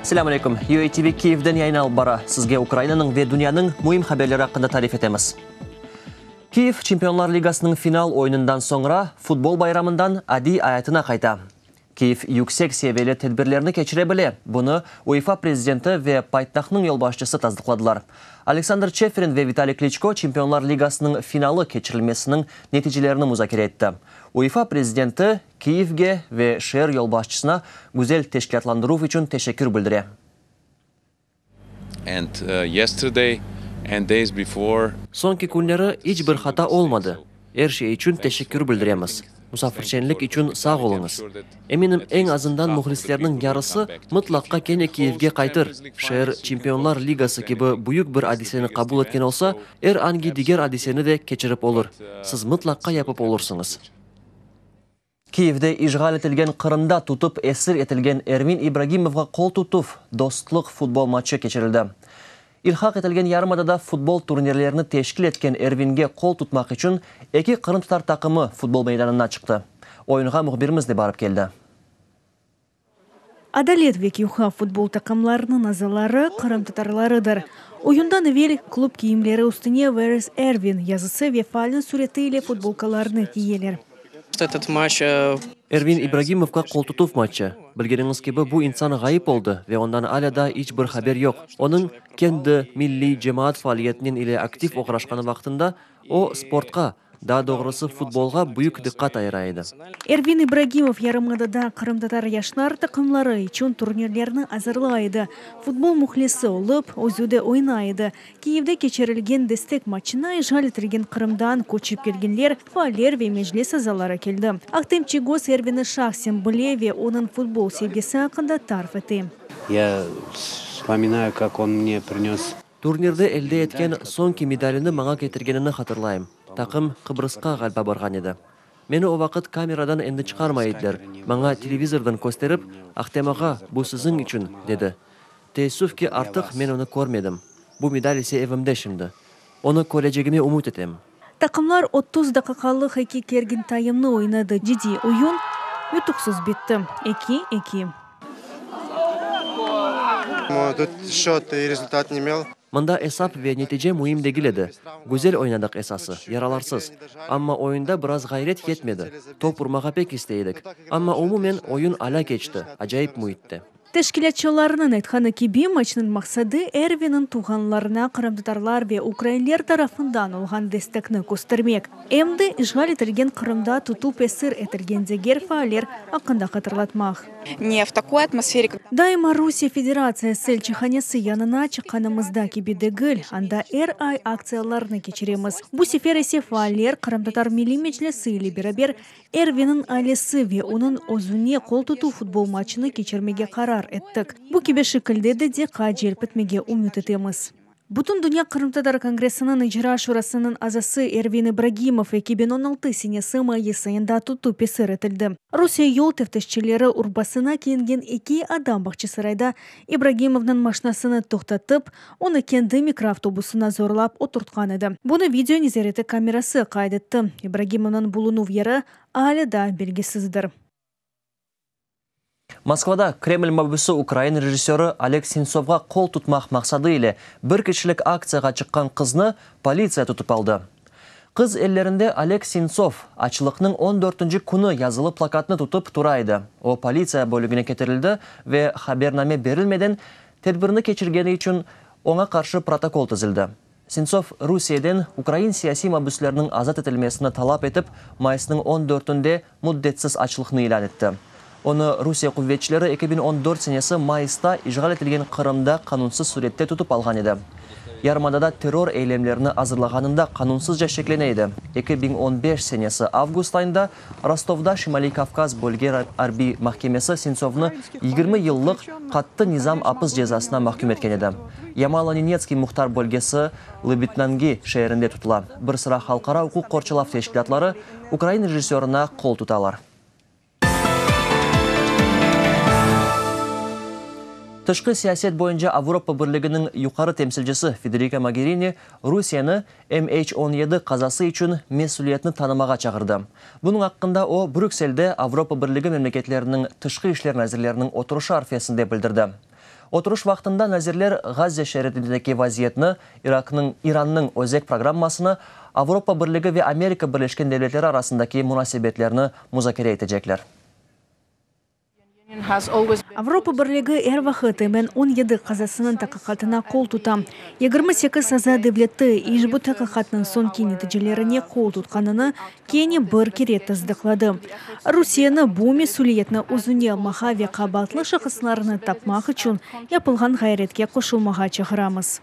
Selâm aleyküm! UATV Kiyevden yayın alıp bara. Sizge Ukrainanıñ ve dünyanıñ müim haberleri aqqında tarif etemiz. Kiyev Çempionlar Ligasınıñ final oyunından soñra futbol bayramından adiy ayatına qayta. Kiyev yüksek seviyeli tedbirlerni keçire bile, bunı UEFA prezidenti ve paytahtnıñ yolbaşçısı tasdıqladılar. Aleksandr Çeferin ve Vitaliy Kliçko Çempionlar Ligasınıñ finalı keçirilmesiniñ neticelerini muzakere etti. UEFA prezidenti Kiyevge ve şeer yolbaşçısına güzel teşkilâtlandıruv içün teşekkür bildire. And yesterday and days before. Soñki künleri iç bir hata olmadı. Er şey içün teşekkür bildiremiz. Musafirçenlik içün sağ oluñız. Eminim, eñ azından mühlislerniñ yarısı mıtlaqqa kene Kiyevge qaytır. Şeer Çempionlar Ligası kibi büyük bir adiseni qabul etken olsa, er angi diger adiseni de keçirip olur. Siz mıtlaqqa yapıp olursıñız. Kiyevde işğal etilgen Qırımda tutıp esir etilgen Ervin İbragimovğa qol tutuv dostluq futbol matçı keçirildi. İlhaq etilgen yarımadada futbol turnirlerini teşkil etken Ervinge qol tutmaq içün eki qırımtatar taqımı futbol meydanına çıqtı. Oyunğa mühbirimiz de barıp keldi. Adalet ve QH futbol taqımlarınıñ azaları qırımtatarlarıdır. Oyundan evel klub kiyimleri üstüne Where is Ervin yazısı ve faalniñ süreti ile futbolkalarnı kiyeler. Ervin İbragimovqa qoltutuv matçı. Bilgeniñiz kibi, bu insan ğayıp oldı ve ondan alâ daa iç bir haber yoq. Onıñ, kendi, milliy, cemaat faaliyetinen ile aktiv oğraşqanı vaqtında o, sportqa, Daa doğrusı, futbolğa büyük diqqat ayıra edi. Ervin İbragimov yarımadada qırımtatar yaşlar taqımları içün turnirlerni azırlay edi. Futbol mühlisi olıp, özü de oynay edi. Kiyevde keçirilgen destek matçına işğal etilgen Qırımdan köçip kelgenler, faaller ve Meclis azaları keldi. Ahtem Çiygoz Ervinni şahsen bile ve onıñ futbol sevgisi aqqında tarif ete. Ya vspominayu, kak on mne prinös. Turnirde elde etken soñki medalini maña ketirgenini hatırlayım. Taqım Qıbrısqa ğaliba barğan edi. Meni o vaqıt kameradan endi çıqarmay ediler, maña televizordan kösterip, Ahtem ağa, bu siziñ içün, dedi. Teessüf ki, artıq men onı körmedim. Bu medal ise evimde şimdi. Onı körecegime ümüt etem. Taqımlar 30 daqiqalıq eki kergin taymnı oynadı. Ciddiy oyun yutuqsız bitti, eki, eki. Mında esap ve netice müim degil edi. Güzel oynadıq esası, yaralarsız. Amma oyunda biraz ğayret yetmedi. Top urmağa pek istey edik. Amma umumen oyun alâ keçti, acayip müitte. Teşkilâtçılarnıñ aytqanı kibi, maçnıñ maqsadı, Ervinniñ tuvğanlarına qırımtatarlar ve ukrainler tarafından olğan destekni köstermek, em de işğal etilgen Qırımda tutup esir etilgen diger faaller aqqında hatırlatmaq. Ne v takoy atmosfere. Daima Rusiye Federatsiyası elçihanesi yanına çıqqanımızda kibi degil, anda er ay aktsiyalarnı keçiremiz. Bu sefer ise faaller Qırımtatar Milliy Meclisi ile beraber Ervinniñ ailesi ve onıñ özüne qol tutuv futbol matçını keçirmege qarar ettik. Bu kibi şekilde de diqqat celp etmege ümüt etemiz. Bütündünya qırımtatar kongressiniñ icra şurasınıñ azası Ervin İbragimov 2016 senesi mayıs ayında tutıp esir etildi. Rusiye yol teftişçileri urbasına kiyingen eki adam Bağçasarayda İbragimovnıñ maşnasını toqtatıp, onı kendi mikroavtobusına zorlap oturtqan edi. Bunı video nezareti kamerası qayd etti. İbragimovnıñ bulunuv yeri alâ daa belgisizdir. Moskvada Kreml mabüsi ukrain rejissörı Oleg Sentsovğa qol tutmaq maqsadı ile bir kişilik aktsiyağa çıqqan qıznı politsiya tutıp aldı. Qız ellerinde Oleg Sentsov, açlıqnıñ on dörtünci künü yazılı plakatnı tutıp tura edi. O, politsiya bölügine ketirildi ve habername berilmeden tedbirni keçirgeni içün oña qarşı protokol tizildi. Sentsov Rusiyeden ukrain siyasiy mabüslerniñ azat etilmesini talap etip, mayısnıñ on dörtünde müddetsiz açlıqnı ilân etti. Onı Rusiye quvetçileri 2014 senesi mayısta işğal etilgen Qırımda qanunsız sürette tutıp alğan edi. Yarımadada terror eylemlerini azırlağanında qanunsızca şeklene edi. 2015 senesi avgust ayında Rostovda Şimaliy-Kavkaz bölge arbiy mahkemesi Sentsovnı 20 yıllıq qattı nizam apis cezasına mahküm etken edi. Yamalo-Nenetskiy muhtar bölgesi Lıbitnangi şeerinde tutula. Bir sıra halqara uquq qorçalav teşkilâtları ukrain rejissörına qol tutalar. Tışqı siyaset boyunca Avropa Birliginiñ yuqarı temsilcisi Federika Mogerini Rusiyeni MH 17 qazası içün mesüliyetni tanımağa çağırdı. Bunıñ aqqında o, Brükselde Avropa Birligi memleketleriniñ tışqı işler nazirleriniñ oturışı arfesinde bildirdi. Oturış vaqtında nazirler Gazze şeridindeki vaziyetni, İraqnıñ İrannıñ özek programmasını, Avropa Birligi ve Amerika Birleşken Devletleri arasındaki munasebetlerni muzakere etecekler. Avropa Birligi er vaqıt MN 17 qazasınıñ taqiqatına qol tuta. 28 aza devleti işbu taqiqatnıñ soñki neticelerine qol tutqanını kene bir kere tasdıqladı. Rusiyeni bu mesüliyetni özüne almağa ve qabaatlı şahıslarnı tapmaq içün yapılğan ğayretke qoşulmağa çağıramız.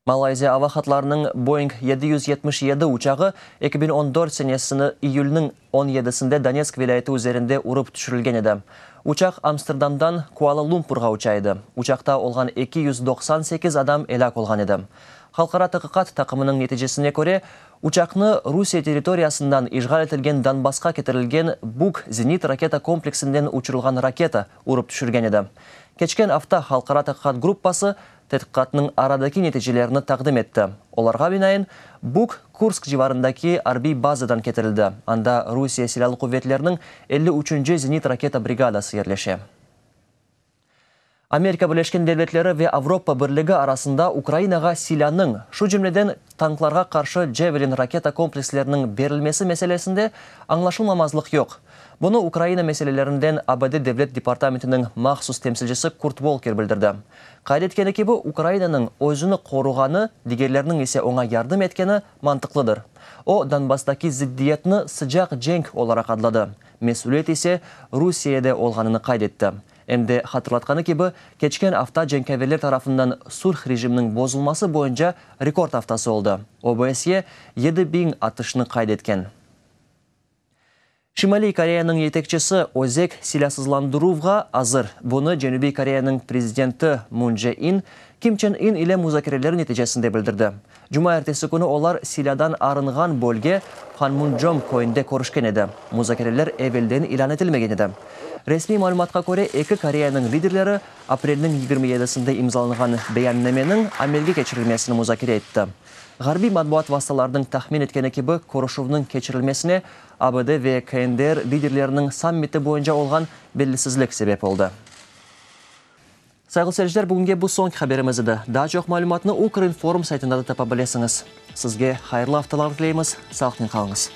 Malayziya ava hatlarınıñ Boeing 777 uçağı 2014 senesini iyülniñ on yedisinde Donetsk vilâyeti üzerinde urıp tüşürilgen edi. Uçaq Amsterdamdan Kuala-Lumpurğa uça edi. Uçaqta olğan 298 adam elâk olğan edi. Halqara taqiqat taqımınıñ neticesine köre, uçaqnı Rusiye territoriyasından işğal etilgen Donbassqa ketirilgen Buk zenit-raketa kompleksinden uçurılğan raketa urıp tüşürgen edi. Keçken afta halqara taqiqat gruppası tedqiqatnıñ aradaki neticelerini taqdim etti. Olarğa binaen, Buk Kursk civarındaki arbiy bazadan ketirildi, anda Rusiye Silâlı quvetleriniñ elli üçünci zenit-raketa brigadası yerleşe. Amerika Birleşken Devletleri ve Avropa Birligi arasında Ukrainağa silânıñ, şu cümleden tanklarğa qarşı Javelin raketa kompleksleriniñ berilmesi meselesinde añlaşılmamazlıq yoq. Bunı Ukraina meselelerinden ABD Devlet departamentiniñ mahsus temsilcisi Kurt Volker bildirdi. Qayd etkeni kibi, Ukrainanıñ özüni qoruğanı, digerlerniñ ise oña yardım etkeni mantıqlıdır. O, Donbasstaki zıddiyetni sıcaq cenk olaraq adladı, mesüliyet ise Rusiyede olğanını qayd etti. Em de hatırlatqanı kibi, keçken afta cenkâverler tarafından sulh rejiminiñ bozulması boyunca rekord aftası oldı, OBSYE 7000 atışnı qayd etken. Şimaliy Koreyanıñ yetekçisi özek silâsızlandıruvğa azır. Bunı Cenübiy Koreyanıñ prezidenti Mun Çje In Kim Çen In ile muzakereleri neticesinde bildirdi. Cumaertesi künü olar silâdan arınğan bölge, Panmunjom köyünde körüşken edi. Muzakereler evelden ilân etilmegen edi. Resmiy malümatqa köre, eki Koreyanıñ liderleri aprelniñ 27-sinde imzalanğan beyannameniñ amelge keçirilmesini muzakere etti. Ğarbiy matbuat vastalarınıñ tahmin etkeni kibi, körüşüvniñ keçirilmesine ABD ve KNDR liderleriniñ sammiti boyunca olğan bellisizlik sebep oldı. Sayğılı seyirciler, bugünge bu soñki haberimiz edi. Daa çoq malümatnı Ukrinform saytında da tapa bilesiñiz. Sizge hayırlı aftalar tileymiz, sağlıqnen qalıñız.